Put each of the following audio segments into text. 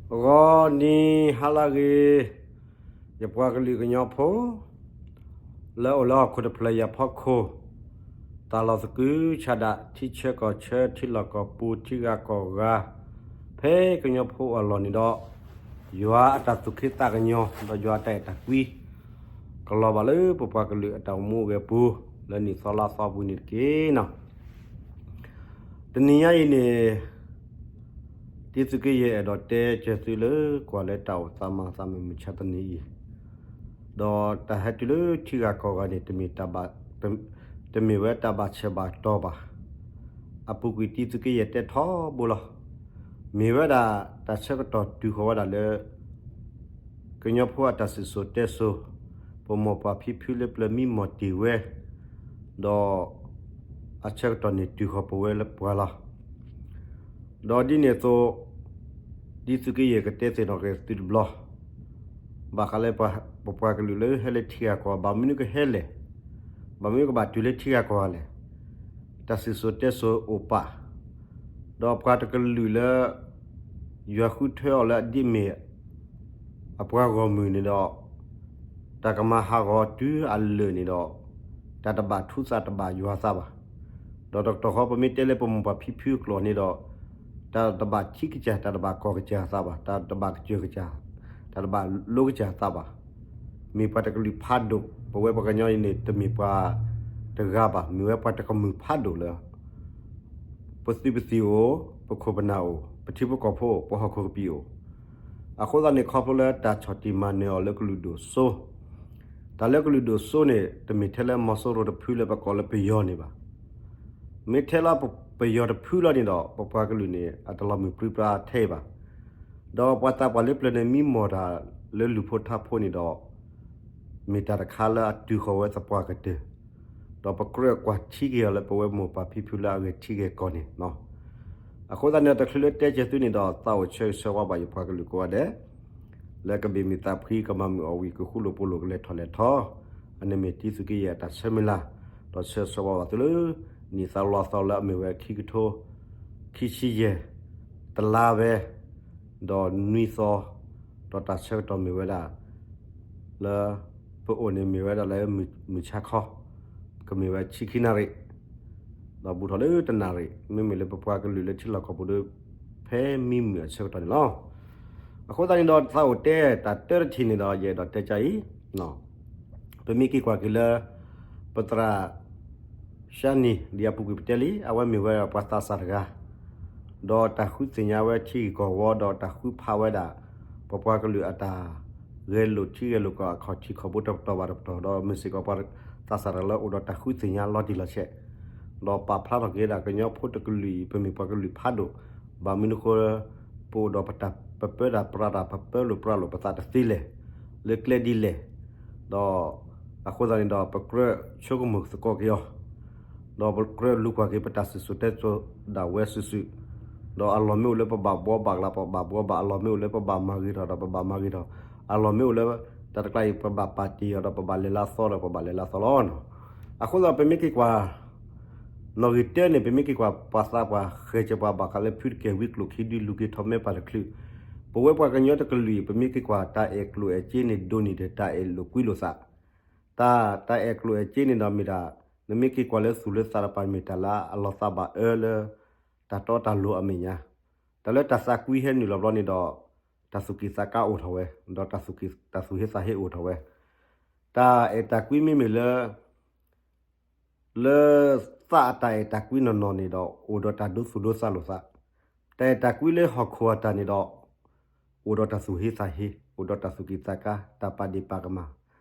ဂီၤနံၤဟါလၢအဂ့ၤ, ယပှၤကလုာ်ကညီဖိ လၢအိၣ်လၢဟီၣ်ခိၣ်တဖျၢၣ်အံၤအဖီခိၣ်, တၢ်လီၢ်သကုၤဆးဒး ထံဆၢကီၢ်ဆၢ ထံလီၢ်ကီၢ်ပူၤ ထံဂၤကီၢ်ဂၤ, ဖဲကညီဖိအလီၢ်န့ၣ်ဒီး, ယွၤအတၢ်သူၣ်ခ့သးကညီၤ ဒီးယွၤအတၢ်အဲၣ်တၢ်ကွံ ကလီၤဘၣ်လၢပပှၤကလုာ်အတၢ်အိၣ်မူအိၣ်ဂဲၤအပူၤ လၢနံၣ်သီလါသီအပူၤန့ၣ်တက့ၢ်နီၤ. တနံၤညါအံၤန့ၣ် တံသုးက့ယဲၢ်အဲၣ်ဒိးတဲကၢၤသုလၢ ကွၢ်လၢတၢ်အိၣ်သးမၤသးမုၢ်မဆါတနံၤအံၤ, ဒီးတၢ်ဟဲတုၤလၢထံဂၤကီၢ်ဂၤန့ၣ် တမ့ၢ်တၢ်ဘၣ်, တမ့ၢ်ဝဲတၢ်ဘၣ်ဆၢဘၣ်တီၤဘၣ်. အပူၤကွံာ်တံသုးက့ယဲၢ်တဲထီဘိလီၤ. မ့ၢ်ဝဲဒၣ်တၢ်ဆၢကတီၢ်တုၤဃီၤဝဲဒၣ်လၢ ကညီဖိအတၢ်စံၣ်စိၤတဲစိၤ, ပမိၢ်ပၢ်ဖံဖုလၢပျၢၤမံမီၢ်တ့ၢ်ဝဲ, ဒီးအဆၢကတီၢ်န့ၣ်တုၤဃီၤပဝဲလၢပှၤလီၤ. ဒီးဒ်န့ၣ်အသိး, ဒ်သုးက့ယဲၢ်ကတဲသ့ၣ်နီၣ်က့ၤသုတဘျီ, ဘၣ်ဃးလၢပပှၤကလုာ်လၢဟဲလၢထံဂၤကီၢ်ဂၤ ဘၣ်မနုၤကဟဲလဲၣ်, ဘၣ်မနုၤကဘၣ်တုၤလၢထံဂၤကီၢ်ဂၤလဲၣ်. တၢ်စံၣ်စိၤတဲစိၤအိၣ်ပာ်, ဒီးပှၤတကလုာ်လၢ ယွၤဃုထၢအီၤလၢအဒ်မ့ၢ် အပှၤဂီၢ်မုၢ်န့ၣ်ဒီး, တၢ်ကမၤဟးဂီၤတုၤအလၢာ်န့ၣ်ဒီး, တၢ်တဘၣ်ထူသးတဘၣ်ယွၤသးဘၣ်. ဒီးတကတီၢ်ဃီပမ့ၢ်တဲလၢပမိၢ်ပၢ်ဖံဖုအကျိာ်န့ၣ်ဒီး, တၢ်တဘၣ်ထံကစၢ် တၢ်တဘၣ်ကီၢ်ကစၢ်သးဘၣ်, တၢ်တဘၣ်ကစၢၢ်ကစၢ်, တၢ်တဘၣ်လိကစၢ်သးဘၣ်. မ့ၢ်ပှၤတကလုာ်ဖးဒိၣ်, ပဝဲပှၤကညီအံၤန့ၣ် တမ့ၢ်ပှၤတဂၤဘၣ်, မ့ၢ်ဝဲပှၤတကမုၢ်ဖးဒိၣ်လၢ ပသုးပသံၣ်အိၣ်, ပခိၣ်ပနၢ်အိၣ်, ပထံဖိကီၢ်ဖိအိၣ်, ပဟီၣ်ခိၣ်ကပံာ်အိၣ်. အဃိသတးန့ၣ် ခီဖျိလၢတၢ်ဆီၣ်တံၢ်မၤနၢၤအီၤလၢကလုာ်ဒိၣ်စိ, တၢ်လၢကလုာ်ဒိၣ်စိန့ၣ် တမ့ၢ်ထဲလၢမီၤစိရိၤတဖုလၢပကိးလၢပယီၤန့ၣ်ဘၣ်. မ့ၢ်ထဲလၢပယီၤတဖုလီၤန့ၣ်ဒီး ပပှၤကလုာ်န့ၣ် အတလီၤမုၢ်ပြံပြါထဲအံၤဘၣ်. ဒီးပှၤသးပှၢ်လၢပျၢၤန့ၣ်မံမီၢ်တၢ်လၢလူၤဖိထါဖိန့ၣ်ဒီး မ့ၢ်တၢ်တခါလၢအတုၤဃီၤဝဲသပှၢ်ကတၢၢ်, ဒီးပကြၢးကွၢ်ထံက့ၤအီၤလၢပဝဲမိၢ်ပၢ်ဖံဖုလၢအဂဲၤထံဂဲၤကီၢ်န့ၣ်လီၤ. အဃိသတးန့ၣ် တချုးလၢတဲကၢၤသုန့ၣ်ဒီး သးအိၣ်ဆၢဂ့ၤဆၢဝါဘၣ်ယပှၤကလုာ်ကိးဂၤဒဲး, လၢကဘ့ၣ်မ့ၢ်သးဖှံ ကမၤမုာ်အီၣ်ဝံၣ် ကဃူလိာ်ဖိးလိာ် ကလဲၤထီၣ်လဲၤထီ, အန့ၣ်မ့ၢ်တံသုးက့ယဲၢ်အတၢ်ဆၢမုၢ်လၢ်, ဒီးဆၢဂ့ၤဆၢဝါဘၣ်သုလၢ နံၣ်သီလါသီလၢအမ့ၢ်ဝဲခံကထိ ခံဆံယဲၢ် တလါဝဲ ဒီးနွံသီ, ဒီးတၢ်ဆၢကတီၢ်မ့ၢ်ဝဲဒၣ် လၢ ပအိၣ်န့ၣ်မ့ၢ်ဝဲဒၣ်လၢမုၢ်ဆါခီ, ကမ့ၢ်ဝဲဆံခံနၣ်ရံၣ်, ဒီးဘူးထီၣ်လၢတနၣ်ရံၣ် မ့မ့ၢ်လၢပပှၤကလုာ်လၢထံလီၢ်ကီၢ်ပူၤဒီး ဖဲမံမုာ်အဆၢကတီၢ်န့ၣ်လီၤ. အဃိသတးန့ၣ်ဒီး သးအိၣ်တဲတၢ်တၢတထံၣ်န့ၣ်ဒီး ယအဲၣ်ဒိးတဲကၢ်အံၤ ပမ့ၢ်က့ၤကွၢ်က့ၤလၢ ပသရၣ် ရှါနံၤ ဒ်အပူၤကွံာ်ပတဲလံ အဝဲမ့ၢ်ဝဲပှၤသးစၢ်တဂၤ, ဒီးတၢ်ဃုသ့ၣ်ညါဝဲထံဂ့ၢ်ကီၢ်ဝီ ဒီးတၢ်ဃုဖးဝဲဒၣ် ပပှၤကလုာ်အတၢ်ဂဲၤလိာ်ထံဂဲၤလိာ်ကီၢ်အခီၣ်ထံးခီၣ်ဘိတပတီၢ်ဘၣ်တပတီၢ် ဒီးမ့ၢ်စ့ၢ်ကီးပှၤသးစၢ်တဂၤလၢအိၣ်ဒီးတၢ်ဃုသ့ၣ်ညါလီၤတံၢ်လီၤဆဲး, ဒီးပာ်ဖျါထီၣ်က့ၤဝဲဒၣ်ကညီဖိတကလုာ်အံၤ ပမ့ၢ်ပှၤကလုာ်ဖးဒိၣ်, ဘၣ်မနုၤအဃိ ပအိၣ်ဒီးပတၢ်ပပၢတၢ်ပြးတၢ် ပပၢလိာ်ပြးလိာ်ပသးတသ့လဲၣ်, လၢကျဲဒ်လဲၣ်, ဒီး အဃိသတးန့ၣ်ဒီး ပကြၢးဆိကမိၣ်သကိးက့ၤအီၤ, ဒီးပကြၢးလူၤကွၢ်က့ၤပတၢ်စံၣ်စိၤတဲစိၤဒၣ်ဝဲစုာ်စုာ်, ဒီးအလီၢ်မ့ၢ်အိၣ်လၢပဘၣ်ဘှီဘၣ်ကလး ပဘၣ်ဘှီဘၣ်, အလီၢ်မ့ၢ်အိၣ်လၢပဘၣ်မၤဂ့ၤထီၣ်ဒီးပဘၣ်မၤဂ့ၤထီၣ်, အလီၢ်မ့ၢ်အိၣ်လၢ တၢ်တကျါအံၤ ပဘၣ်ပာ်တ့ၢ်အီၤဒီးပဘၣ်လဲၤလၢသီဒီးပဘၣ်လဲၤလၢသီလီၤ. အဃိသတးပမ့ၢ်က့ၤကွၢ် နီၣ်ဂံၢ်တၢန့ၣ် ပမ့ၢ်က့ၤကွၢ်ပှၤသးပှၢ်ဃဲၤက့ၤပှၤဘၣ်ဃးလၢဖုတကဲၤဝံကျိၣ်ခံဒု လူၤက့ၤထီၣ်မဲပၢ်တချုး, ပဝဲပှၤကညီတကလုာ်အံၤ ပမ့ၢ်က့ၤကွၢ်တၢ်အဲၣ်ကျိၣ်အဲၣ်စ့န့ၣ် ဒိၣ်န့ၢ်ဒီးတၢ်အဲၣ်လိာ်ကွံလိာ်သး, တၢ် တၢ်အဲၣ်ကျိၣ်အဲၣ်စ့န့ၣ်ဒီးမ့ၢ်ဒၣ် နမ့ၢ်က့ၤကွၢ်လၢသူၣ်လၢသးတပၤ မ့ၢ်တၢ်လၢအလီၤသးဘၣ်အၢလၢ တၢ်တီတၢ်လိၤအမဲာ်ညါ, တၢ်လၢတၢ်သးကွံဟဲနုာ်လီၤဘျီန့ၣ်ဒီး တၢ်သူၣ်က့ၣ်သးကါအိၣ်ထီၣ်ဝဲ, ဒီးတၢ်သူၣ်ဟ့သးဟ့အိၣ်ထီၣ်ဝဲ, တၢ်အဲၣ်တၢ်ကွံမ့မ့ၢ်လၢ လၢသးအတၢ်အဲၣ်တၢ်ကွံနီၢ်နီၢ်န့ၣ်ဒီး အိၣ်ဒီးတၢ်ဒိသူၣ်ဒိသးလိာ်သး, တၢ်အဲၣ်တၢ်ကွံလၢဟီၣ်ခိၣ်အတၢ်န့ၣ်ဒီး အိၣ်ဒီးတၢ်သူၣ်ဟ့သးဟ့, အိၣ်ဒီးတၢ်သူၣ်က့ၣ်သးကါ, တၢ်ပာ်ဒ့ၣ်ပာ်ကမၣ်,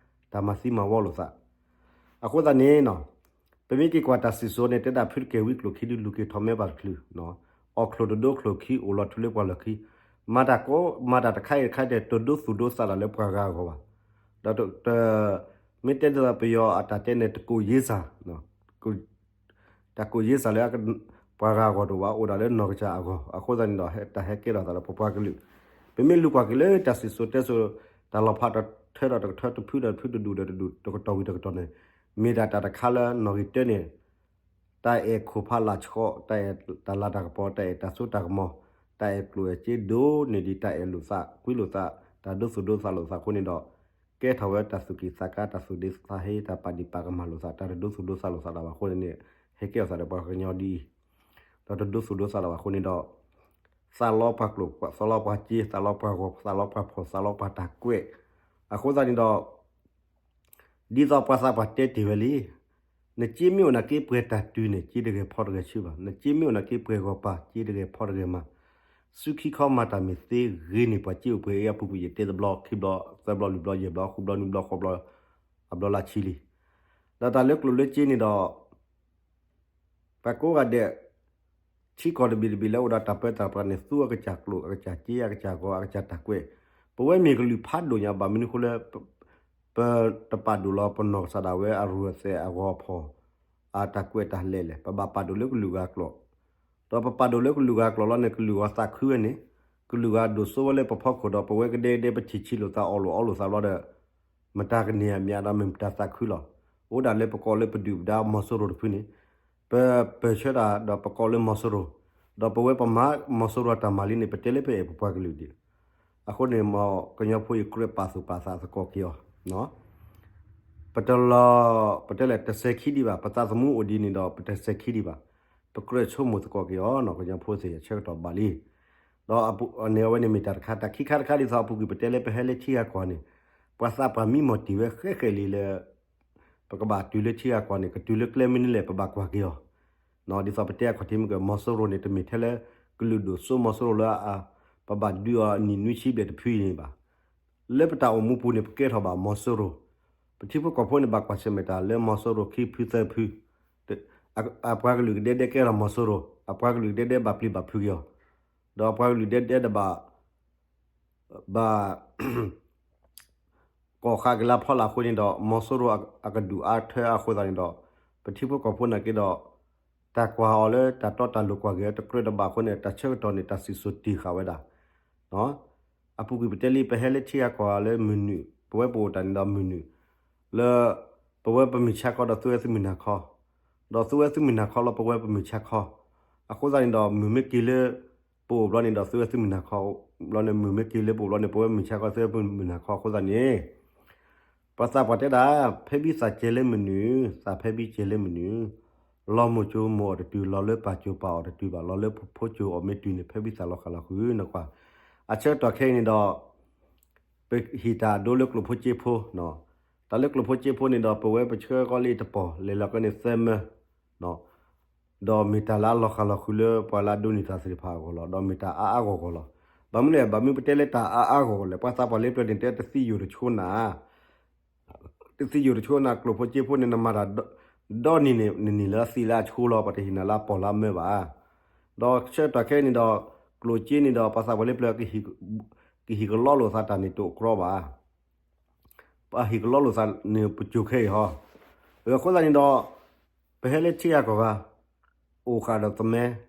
တၢ်မၤသံမၤဝီလိာ်သး, အဃိသတးန့ၣ် ပမ့ၢ်က့ၤကွၢ်တၢ်စံၣ်စိၤန့ၣ် တဲဒၣ်ဖုတကဲၤဝံကျိၣ်ခံဒု လူၤက့ၤထီၣ်မဲပၢ်တချုး, အီၣ်ချိၣ်တဒိချိၣ်ခံ အိၣ်လီၤထူလၢပှၤလီၢ်ခံ, မၤတၢ်ကိး မၤတၢ်တခါအံၤတခါအံၤ တဒိသူၣ်ဒိသးတၢ်လၢပှၤဂၤအဂီၢ်ဘၣ်, ဒီး မ့ၢ်တဲဒ်သိးပယီၤအတၢ်တဲန့ၣ် တကိးယ့စၢ်, တၢ်ကိးယ့စၢ်လၢ ပှၤဂၤအဂီၢ်တအိၣ်ဘၣ်, အိၣ်ဒၣ်လၢနီၢ်ကစၢ်အဂီၢ်, အဃိသတးန့ၣ်ဒီး တၢ်ဟဲကဲထီၣ်သးလၢပပှၤကလုာ်, ပမ့ၢ်လူၤကွၢ်က့ၤလၢတၢ်စံၣ်စိၤတဲစိၤ, တၢ်လီၤဖးတထၢဒီးတကထၢ တဖုဒီးတဖု တဒူၣ်ဒီးတဒူၣ် တကတီၢ်ဝံၤတကတီၢ်န့ၣ်, မ့ၢ်ဒၣ်တၢ်တခါလၢနီၣ်ဂံၢ်တၢန့ၣ် တၢ်အဲၣ်ခိၣ်ဖးလၢ်ဆှီ, တၢ်အဲၣ်တၢ်လၤတၢ်ကပီၤ, တၢ်အဲၣ်တၢ်စိတၢ်ကမီၤ, တၢ်အဲၣ်ကျိၣ်အဲၣ်စ့ဒိၣ်န့ၢ်ဒံးတၢ်အဲၣ်လိာ်သး ကွံလိာ်သး တၢ်ဒိသူၣ်ဒိသးလိာ်သးအဃိန့ၣ်ဒီး ကဲထီၣ်ဝဲတၢ်သူၣ်က့ၣ်သးကါ တၢ်သူၣ်ဒ့သးဟ့ တၢ်ပာ်ဒံးပာ်ကမၣ်လိာ်သး တၢ်တဒိသူၣ်ဒိသးလိာ်သးလၢၤဘၣ်အဃိန့ၣ်န့ၣ် ဟဲကဲထီၣ်သးဒီးပှၤကညီဒ်အံၤ ဒီးတဒိသူၣ်ဒိသးလိာ်ဘၣ်အဃိန့ၣ်ဒီး သးလီပှၤကျိၣ် သးလီပှၤစ့ သးလီပှၤဂီၤ သးလီပှၤဖှီၣ် သးလီပှၤတၢ်ကွဲး အဃိသတးန့ၣ်ဒီး ဒ်သိးပှၤသးပှၢ်တဲတ့ၢ်ဝဲလံ, နစ့မ့ၢ်အိၣ်နာ်က့ပှဲၤတၢ်တုၤန့ၣ် စ့တဂဲၤဖီတဂဲၤဆူဘၣ်, နစ့မ့ၢ်အိၣ်နာ်က့ပှဲၤဂီၤပၤ စ့တဂဲၤဖီတဂဲၤမၤ, ဆူခံခီမၤတၢ်မ့ၢ်သ့ဂ့ၤန့ၢ်ပှၤစ့အိၣ်ပှဲၤအံၤအပူၤကွံာ် ယတဲတဘျီခံဘျီသၢဘျီလွံၢ်ဘျီယဲၢ်ဘျီဃုဘျီနွံဘျီဃိးဘျီ အဘျီလၢဆံလံ. ဒီးတၢ်လၢကျိၣ်လၢစ့န့ၣ်ဒီး ပှၤကိးဂၤဒဲး ထံကီၢ်တဘ့ၣ်တဘ့ၣ်လၢအိၣ်ဒီးတၢ်ပၢတၢ်ပြးန့ၣ် သူအကစၢ်ကျိၣ် အကစၢ်စ့ အကစၢ်ဂီၤ အကစၢ်တၢ်ကွဲး, ပဝဲမ့ၢ်ကလုာ်ဖးဒိၣ်ညါ ဘၣ်မနုၤအဃိလၢ ပတပာ်ဒိၣ်လီၤပနီၢ်ကစၢ်ဒၣ်ဝဲအရူၢ်အသဲးအဂီၤအဖီၣ် အတၢ်ကွဲးတၢ်လဲၢ်လဲၣ်, ပဘၣ်ပာ်ဒိၣ်လၢကလုာ်ဂၤကျိာ်, ဒီးပပာ်ဒိၣ်လၢကလုာ်ဂၤကျိာ်လီၤန့ၣ် ကလုာ်ဂၤသးခုဝဲန့ၣ်, ကလုာ်ဂၤဒိၣ်စိဝဲလၢပဖီခိၣ်ဒီး ပဝဲကဒဲကဒဲပထံၣ်ဆံးလိာ်သးအီၣ်လိာ်အီလိာ်သးဘျီဒီး မတၤကန့ၢ်အမံၤဒီးမ့ၢ်မတၤသးခုလီၤ. အိၣ်ဒၣ်လၢပကိးလၢပဒုၣ်ပဒါမီၤစိရိၤတဖုန့ၣ်, ပပၢၢ်ဆၢတၢ်ဒီးပကိးလၢမီၤစိရိၤ, ဒီးပဝဲပမၤမီၤစိရိၤအတၢ်မၤလံန့ၣ် ပတဲလၢပအဲၣ်ပပှၤကလုာ်ဒံး, အဃိန့ၣ် မ်ကညီဖိအံၤကြၢးပာ်သူၣ်ပာ်သးသကိးက့ၤအီၤ, ပတလီၤ ပတဲလဲၣ်တစဲးခံဒံးဘၣ်, ပသးသမူအိၣ်ဒ်န့ၣ်ဒီး ပတစဲးခံဒံးဘၣ်, ပကြၢးဆိကမိၣ်သကိးက့ၤအီၤ ကညီဖိသ့ၣ်အဆၢကတီၢ်ဘၣ်လံ. ဒီးအန့ၣ်အဝဲန့ၣ်မ့ၢ်တၢ်တခါ, တၢ်ခံခါတခါဒ်သိးအပူၤကွံာ်ပတဲလၢပဟဲလၢထံဂၤကီၢ်န့ၣ်, ပှၤသးပှၢ်မံမီၢ်တ့ၢ်ဝဲဃဲဃဲလံလၢ ပကဘၣ်တုၤလၢထံဂၤကီၢ်န့ၣ် ကတုၤလၢကျဲမနုၤလဲၣ် ပဘၣ်ကွၢ်က့ၤအီၤ, ဒ်သိးပတဲအခီၣ်ထံးမ့ၢ်ကမီၤစိရိၤန့ၣ် တမ့ၢ်ထဲလၢ ကလုာ်ဒိၣ်စိမီၤစိရိၤလၢ ပဘၣ်ဒုးအီၤနံၣ်နွံဆံဘျဲၣ်တဖုအံၤန့ၣ်ဘၣ်. လၢပတၢ်အိၣ်မူပူၤန့ၣ် ပကဲထီၣ်ဘၣ်မီၤစိရိၤ, ပထံဖိကီၢ်ဖိန့ၣ် ဘၣ်ကွၢ်ဆၢၣ်မဲာ်တၢ်လၢမီၤစိရိၤခံဖုသၢဖု, အပှၤကလုာ်ကဒဲဒဲကဲထီၣ်မီၤစိရိၤ, အပှၤကလုာ်ကဒဲဒဲဘၣ်ပျံၤဘၣ်ဖုးက့ၤအီၤ, ဒီးအပှၤကလုာ်ဒဲဒဲတဘၣ် ဘၣ် ကီၢ်ဃးက့ၤလၢဖီလာ်အဃိန့ၣ်ဒီး မီၤစိရိၤအကဒုးအါထၢအဃိသတးန့ၣ်ဒီး ပထံဖိကီၢ်ဖိနာ်က့ဒီး တၢ်ကွၢ်အီၤလၢတၢ်တီတၢ်လိၤကွၢ်က့ၤအီၤတကြၢးတဘၣ်အဃိန့ၣ် တၢ်ဆၢကတီၢ်န့ၣ် တၢ်စံၣ်စိၤတ့ၢ်ဃာ်ဝဲဒၣ်. အပူၤကွံာ်ပတဲလံ ပဟဲလၢထံဂၤကီၢ်ဂၤလၢမုၢ်နုာ်, ပဝဲပအိၣ်တၢ်န့ၣ်ဒီးမုၢ်နုာ်, လၢ ပဝဲပမုၢ်ဆါခီဒီးသုဝဲသုမုၢ်နၤခီ, ဒီးသုဝဲသုမုၢ်နၤခီလီၤ ပဝဲပမုၢ်ဆါခီ, အဃိသတးန့ၣ်ဒီး မုၢ်မ့ၢ်က့ၤလၢ ပအိၣ်ဘျီန့ၣ်ဒီး သုဝဲသုမုၢ်နၤခီဘျီန့ၣ် မုၢ်မ့ၢ်က့ၤလၢပအိၣ်ဘျီန့ၣ် ပဝဲမုၢ်ဆါခီ သုဝဲမုၢ်နၤခီအဃိသတးန့ၣ် ပှၤသးပှၢ်တဲဒၣ် ဖဲဘံသးစဲးလၢမနုၤ, သးဖဲဘံစဲးလၢမနုၤ, လီၤမိၢ်ကၠိမိၢ်အီၤတတုၤ, လီၤလၢပၢ်ကၠိပၢ်အီၤတတုၤဘၣ်, လီၤလၢဖိကၠိအီၤမ့ၢ်တုၤန့ၣ် ဖဲဘံသးလီၤဃာ်လီၤဃုာ်နကွၢ်. အဆၢကတီၢ်ခဲအံၤန့ၣ်ဒီး ပဟ့ၣ်တၢ်အဒိလၢကျိၣ်ဖိစ့ဖိ, တၢ်လၢကျိၣ်ဖိစ့ဖိန့ၣ်ဒီး ပဝဲပဆှၢကီးလၢတပီၢ် လဲၤလီၤကီးန့ၣ်သၢမၢ ဒီးမ့ၢ်တၢ်လၢအလီၤဃာ်လီၤဃုာ်လၢပှၤလၢအဒိးန့ၢ်တၢ်သ့ၣ်တဖၣ်အဂီၢ်လီၤ. ဒီးမ့ၢ်တၢ်အါအါဂီၢ်ဂီၢ်လီၤ. ဘၣ်မနုၤလဲၣ် ဘၣ်မနုၤပတဲလၢတၢ်အါအါဂီၢ်ဂီၢ်လဲၣ်, ပှၤသးပှၢ်လၢပျၢၤန့ၣ် တဲတသံယိာ်တဆိနၤ, တသံယိာ်တဆိနၤ ကျိၣ်ဖိစ့ဖိန့ၣ် နမၤတၢ် ဒီနံၤန့ၣ် နနံၤလၢအသံလၢအဆိလီၤ, ပှၤတဟ့ၣ်နၤလၢအပီၢ်လၢအမၢဘၣ်. ဒီးဆၢကတီၢ်ခဲအံၤန့ၣ်ဒီး ကျိၣ်စ့န့ၣ်ဒီး ပှၤသးပှၢ်လၢပျၢၤ ကဟံၣ်ကလီလိာ်သးတၢ်န့ၣ်တအိၣ်ကြီဘၣ်. ပှၤဟံၣ်ကလီလိာ်သးန့ၣ် ပစိၤခဲအံၤဟီ. အဃိသတးန့ၣ်ဒီး ပဟဲလၢထံဂၤကီၢ်ဂၤ အိၣ်ဃာ်ဒီးသမၢ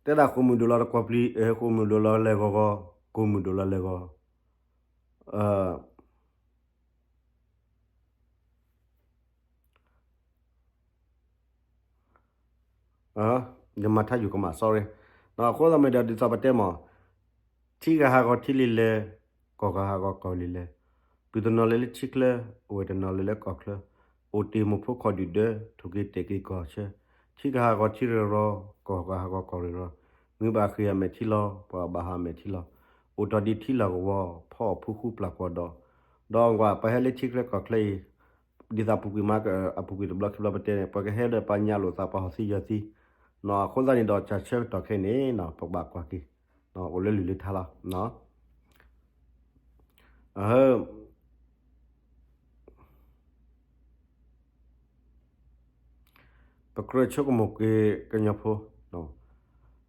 တဲဒၣ်ဃိာ်မုၢ်ဒိၣ်လီၤတကွီၢ်ပျံၤ, ဃိာ်မုၢ်ဒိၣ်လီၤလဲၤဂီၤဂီၤ, ဃိာ်မုၢ်ဒိၣ်လီၤလဲၤဂီၤ ယမၤထါယူၤကမၣ် sorry. အဃိသတးမ့ၢ်ဒီးဒ်သိးပတဲမး, ထံဂၤဟးဂီၤထံလံၤလဲၢ်, ကီၢ်ဂၤဟးဂီၤကီၢ်လံၤလဲၢ်, ပုၢ်တနီၤလဲၤလၢထံချၢ, အဝဲၢ်တနီၤလဲၤလၢကီၢ်ချၢ, အိၣ်တ့ၢ်မိၢ်ဖိခီၣ်ဒုၣ်ဒၢ, ထိၣ်က့ၤတဲာ်က့ၤကီၢ်ဆၢ, ထံဂၤဟးဂီၤထံရ့ၣ်ရီၤ, ကီၢ်ဂၤဟးဂီၤကီၢ်ရ့ၣ်ရီၤ, မုၢ်ဘၣ်ဃ့ၢ်အမဲာ်ထံလီၤ, ပှၤဘၣ်ဟးအမဲာ်ထံလီၤ, အိၣ်တီၢ်ဒံးထံလီၢ်ကဝီၤ, ဖီအီၣ်ဖူဃူပျၢ်ကွီၤဒီး, ဒီးကွၢ်ပှၤဟဲလၢထံချၢကီၢ်ချၢအံၤ ဒ်သိးအပူၤကွံာ်မး အပူၤကွံာ်တဘျီခံဘျီပတဲန့ၣ် ပှၤကဟဲဒီးပှၤညၣ်လိာ်သး ပှၤဟီၣ်သံယီၤသံ, အဃိသတးန့ၣ်ဒီး တၢ်ဆၢကတီၢ်ခဲအံၤန့ၣ် ပကဘၣ်ကွၢ်က့ၤ အိၣ်လၢလုၢ်လၢထါလီၤ. ပကြၢးဆိကမိၣ်က့ၤ ကညီဖိ,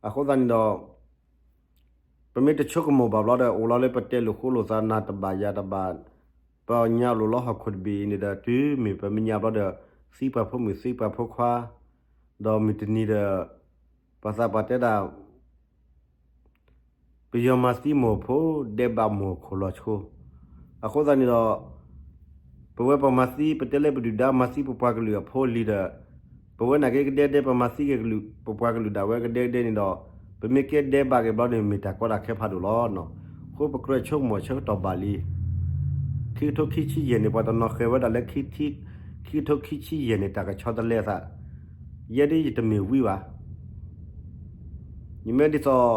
အဃိသတးန့ၣ်ဒီး ပမ့ၢ်တဆိကမိၣ်ဘၣ်ဘျီဒီး အိၣ်လီၤလၢပတဲလိာ်ဃိလိာ်သး နၤတဘၣ်ယၤတဘၣ်, ပညါလိာ်လၢဟီၣ်ခိၣ်တဘ့ၣ်အံၤန့ၣ်ဒီး တုၤမ့ၢ်ပမ့ၢ်ညါဘျီဒီး သံပှၤဖိမုၣ်သံပှၤဖိခွါ, ဒီးမုၢ်တနံၤဒီး ပှၤသးပှၢ်တဲဒၣ် ပယီၤမၤသံမိၢ်ဖိ ဒဲးဘးမိၢ်ခိၣ်လီၤဆိ, အဃိသတးန့ၣ်ဒီး ပဝဲပမၤသံ ပတဲလၢပဒုၣ်ဒါမၤသံပပှၤကလုာ်အဖိအလံၤဒီး ပဝဲနာ်က့ကဒဲကဒဲ ပမၤသံက့ၤကလုာ် ပပှၤကလုာ်ဒၣ်ဝဲကဒဲကဒဲန့ၣ်ဒီး ပမ့ၢ်ကဲဒဲဘၣ်က့ၤဘျီန့ၣ် မ့ၢ်တၢ်ကီတၢ်ခဲဖးဒိၣ်လီၤ. အဃိပကြၢးဆိကမိၣ်ဆၢကတီၢ်ဘၣ်လံ ခံကထိခံဆံယဲၢ်န့ၣ် ပှၤတနီၤဃဲၤဝဲဒၣ်လၢ ခံကထိခံဆံယဲၢ်န့ၣ် တၢ်ကဆီတလဲအသး, ယဲဒ်ယတမ့ၢ်ဝံဘၣ်. ယမ့ၢ်ဒ်သိး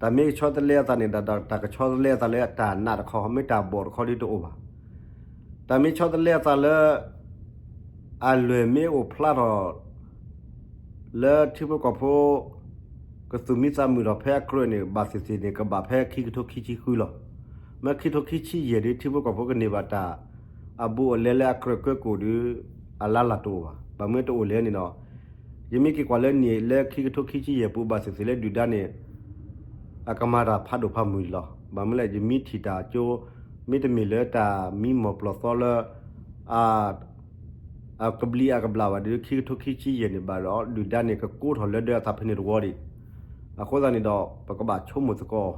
တၢ်မ့ၢ်ကဆီတလဲအသးန့ၣ် တၢ်ကဆီတလဲအသးလၢတၢ်နးတခီ မ့ၢ်တၢ်ဘီၣ်တခီဒ်တအိၣ်ဘၣ်. တၢ်မ့ၢ်ဆီတလဲအသးလၢ အလွဲၢ်မ့ၢ်အိၣ်ဖျါထီၣ် လၢထံဖိကီၢ်ဖိ ကသူၣ်မံသးမုာ်ထီၣ်ဖဲအကြၢးန့ၣ် ဘၣ်သ့ၣ်သ့ၣ်န့ၣ် ကဘၣ်ဖဲခံကထိခံဆံဃုလီၤ. မ့ၢ်ခံကထိခံဆံယဲၢ်ဒီး ထံဖိကီၢ်ဖိကန့ၢ်ဘၣ်တၢ် အဘူးအလဲလၢအကြၢးကၢကိၣ်ဒီး အလါလၢ်တအိၣ်ဘၣ်. ဘၣ်မနုၤတအိၣ်လဲၣ်န့ၣ်ဒီး ယမ့ၢ်က့ၤကွၢ်လၢန့ၣ် လၢခံကထိခံဆံယဲၢ်ပူၤ ဘၣ်သ့ၣ်သ့ၣ်လၢဒုၣ်ဒါန့ၣ် အကမၤတၢ်ဖးဒိၣ်ဖးမုၢ်လီၤ. ဘၣ်မနုၤလဲၣ် ယမ့ၢ်ထံၣ်တၢ်အကၠိ မ့တမ့ၢ်လၢတၢ်မံမီၢ်ပျီၢ်သီလၢ အ အကဘျံးအကဘျၣ်ဘၣ်ဒီး ခံကထိခံဆံယဲၢ်န့ၣ်ဘၣ်ဒီး ဒုၣ်ဒါန့ၣ် ကကိးထီၣ်လၢဒၢအသးဖဲန့ၣ်တဝီဒံး. အဃိသတးန့ၣ်ဒီး ပကဘၣ်ဆိကမိၣ်သကိး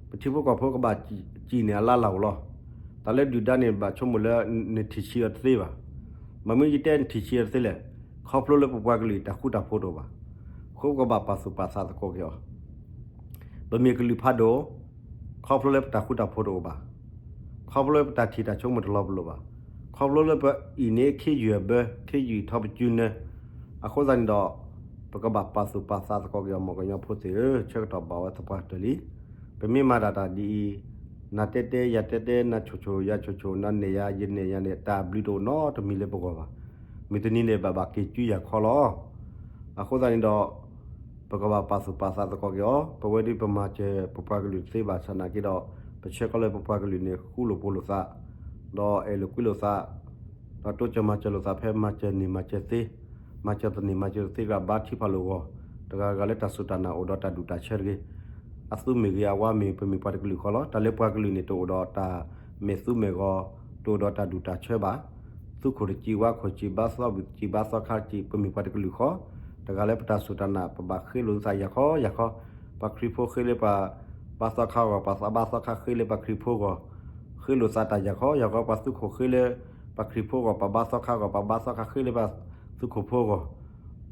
ပထံဖိကီၢ်ဖိကဘၣ်စံၣ်န့ၣ်အလါလၢ်အိၣ်လီၤ. တၢ်လၢဒုၣ်ဒါန့ၣ် ဘၣ်ဆိကမိၣ်လၢနထံၣ်ဆံးအီၤတသ့ဘၣ်. ဘၣ်မနုၤယတဲနထံၣ်ဆံးအီၤတသ့လဲၣ်, ခီဖျိလၢပပှၤကလုာ်တၢ်ဃူတၢ်ဖိးတအိၣ်ဘၣ်. အဃိပကဘၣ်ပာ်သူၣ်ပာ်သးသကိးက့ၤအီၤ ပမ့ၢ်ကလုာ်ဖးဒိၣ်, ခီဖျိလၢပတၢ်ဃူတၢ်ဖိးတအိၣ်ဘၣ်, ခီဖျိလၢပတၢ်ထံၣ်တၢ်ဆိကမိၣ်တလီၤပလိာ်ဘၣ်, ခီဖျိလၢပအံၣ်န့ၣ်ခ့ယုၢ်အဘၢ ခ့ယုၢ်ထီပစုနၢ, အဃိသတးန့ၣ်ဒီး ပကဘၣ်ပာ်သူၣ်ပာ်သးသကိးက့ၤအီၤ မ်ကညီဖိသ့ၣ်ဧၢ, ဆၢကတီၢ်ဘၣ်ဝဲသပှၢ်ကတၢၢ်လံ. ပမ့ၢ်မၤတၢ်တၢ်ဒ်အံၤ, နၤတဲတဲ ယၤတဲတဲ, နၤဆိၣ်ဆိၣ် ယၤဆိၣ်ဆိၣ်, နၤနဲၣ်ယၤ ယနဲၣ်ယၤန့ၣ် တၢ်ဘျုးတအိၣ်နီတမံၤလၢပဂီၢ်ဘၣ်. မုၢ်တနံၤန့ၣ် ဘၣ်ဘၣ်က့ၤစုယၤခီလီၤ. အဃိသတးန့ၣ်ဒီး ပကဘၣ်ပာ်သူၣ်ပာ်သးသကိးက့ၤအီၤ, ပဝဲဒ်ပမၤစၢၤပပှၤကလုာ်တသ့ဘၣ်ဆၣ်နာ်က့ဒီး ပဆၢကီးလၢပပှၤကလုာ်န့ၣ် ဃူလိာ်ဖိးလိာ်သး, ဒီးအဲၣ်လိာ်ကွံလိာ်သး, ဒီးတိစၢၤမၤစၢၤလိာ်သးဖဲမၤစၢၤန့ၢ်မၤစၢၤသ့, မၤစၢၤတန့ၢ်မၤစၢၤတသ့ ကဘၣ်ဘါထုကဖၣ်လိာ်ဂီၢ်, တဂၤဂၤလၢတၢ်စူၢ်တၢ်နာ်အိၣ်ဒီးတၢ်ဒူၣ်တၢ်ဆၢတဂ့ၤ. အသူမ့ၢ်ဂ့ၤအဝါမ့ၢ်ဂ့ၤ ပမ့ၢ်ပှၤတကလုာ်ဃီလီၤ. တၢ်လၢပှၤကလုာ်န့ၣ် တအိၣ်ဒီးတၢ်မဲာ်သူမဲာ်ဂီၤ, တအိၣ်ဒီးတၢ်ဒူၣ်တၢ်ဆၢဘၣ်. သူခိၣ်တစံး ဝါခိၣ်တစံး ဘါသီဘုၣ်တစံး ဘါသီခါတစံး ပမ့ၢ်ပှၤတကလုာ်ဃီ, တဂၤလၢပတၢ်စူၢ်တၢ်နာ် ပဘၣ်ဃ့လိာ်သးယၤခီယၤခီ, ပှၤခရံာ်ဖိဃ့လၢပှၤဘါသီခါအဂီၢ်, ပှၤဘါသီခါဃ့လၢပှၤခရံာ်ဖိအဂီၢ်, ဃ့လိာ်သးတၢ်ယၤခီယၤခီ, ပှၤသူခိၣ်ဃ့လၢပှၤခရံာ်ဖိအဂီၢ်, ပှၤဘါသီခါအဂီၢ်, ပှၤဘါသီခါဃ့လၢပှၤသူခိၣ်ဖိအဂီၢ်,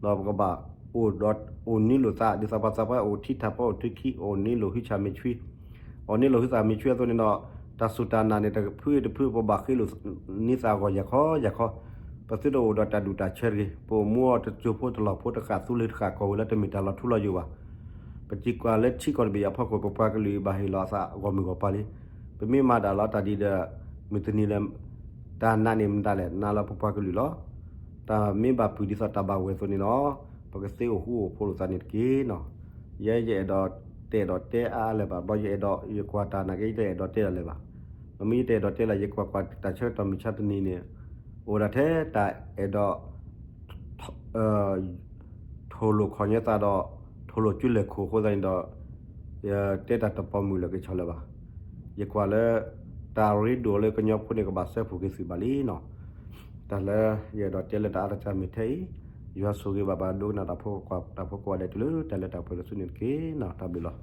ဒီးပကဘၣ်အိၣ်ဒီးအိၣ်နုာ်လိာ်သး ဒ်သိးပှၤသးပှၢ်အိၣ်ထံထးဖီအိၣ်ထံခံ အိၣ်နုာ်လိာ်ဟုသးမ့ၢ်ဆှံ, အိၣ်နုာ်လိာ်ဟုသးမ့ၢ်ဆှံအသိးန့ၣ်ဒီး တၢ်စူၢ်တၢ်နာ်န့ၣ် တဖုတဖု ပဘၣ်ဃ့လိာ်နံသးအဂီၢ်ယၤခီယၤခီ, ပသုတအိၣ်ဒီးတၢ်ဒူၣ်တၢ်ဆၢတဂ့ၤ, ပအိၣ်မူအီၤတစိၤဖိတလီၢ်ဖိ တဃၣ်သူလ့ၤတဃၣ်ကီၢ်ဝဲလၢတမ့ၢ်တၢ်လီၤထူလီၤယိာ်ဘၣ်. ပစံးကွၢ်လၢထံကီၢ်တဘ့ၣ်အဖီခိၣ် ပပှၤကလုာ်အံၤဘၣ်ဟ့ၣ်လီၤအသးဂီၢ်မုၢ်ဂီၢ်ပၤလံ. ပမ့ၢ်မၤတၢ်လီၤတၢ်ဒ်ဒီး မုၢ်တနံၤလၢ တၢ်နာ်န့ၣ်မတၤလဲၣ် နာ်လီၤပပှၤကလုာ်လီၤ. တၢ်မ့ၢ်ဘၣ်ပုၢ်ဒ်သိးတၢ်ဘၣ်ဝဲအသိးန့ၣ်လီၤ. ပကသ့အိၣ်ဃူအိၣ်ဖိးလိာ်သးန့ၣ်တက့ၢ်နီၤ. ယဲယအဲၣ်ဒိး တအဲၣ်ဒိးတဲအါအါလၢၤဘၣ်, ဘျီယအဲၣ်ဒိး ယကွၢ်တၢ်နာ်က့ ယတအဲၣ်ဒိးတဲဒၣ်လၢၤဘၣ်. မ့မ့ၢ်ယတအဲၣ်ဒိးတဲလၢၤ ယကွၢ်ကွၢ်တၢ်ဆၢကတီၢ်မုၢ်ဆါတနံၤန့ၣ် အိၣ်ဒၣ်ထဲတၢ်အဲၣ်ဒိး ထိၣ်လိာ်ခီၣ်ညါသးဒီး ထိၣ်လိာ်ကၠူလဲၢ်ခိၣ်အဃိသတးန့ၣ်ဒီး ယတဲတၢ်တပိာ်မုၣ်လၢၤကဆီၣ်လၢၤဘၣ်. ယကွၢ်လၢ တၢ်ရ့ဒိၣ်လၢကညီဖိန့ၣ် ကဘၣ်စၢဖှိၣ်က့ၤသုးဘၣ်လံနီၤ. တၢ်လၢယအဲၣ်ဒိးတဲလၢတၢ်အါတကၢ်မ့ၢ်ထဲအံၤ, ယွၤဆိၣ်ဂ့ၤဘၣ်ပှၤဒိကနၣ်တၢ်ဖိ တၢ်ဖိကိးဂၤဒဲးတုၤလၢတၢ်လၢတၢ်ပှဲၤတစုန့ၣ်တက့ၢ်နီၤ. တၢ်ဘျုးလီၤ.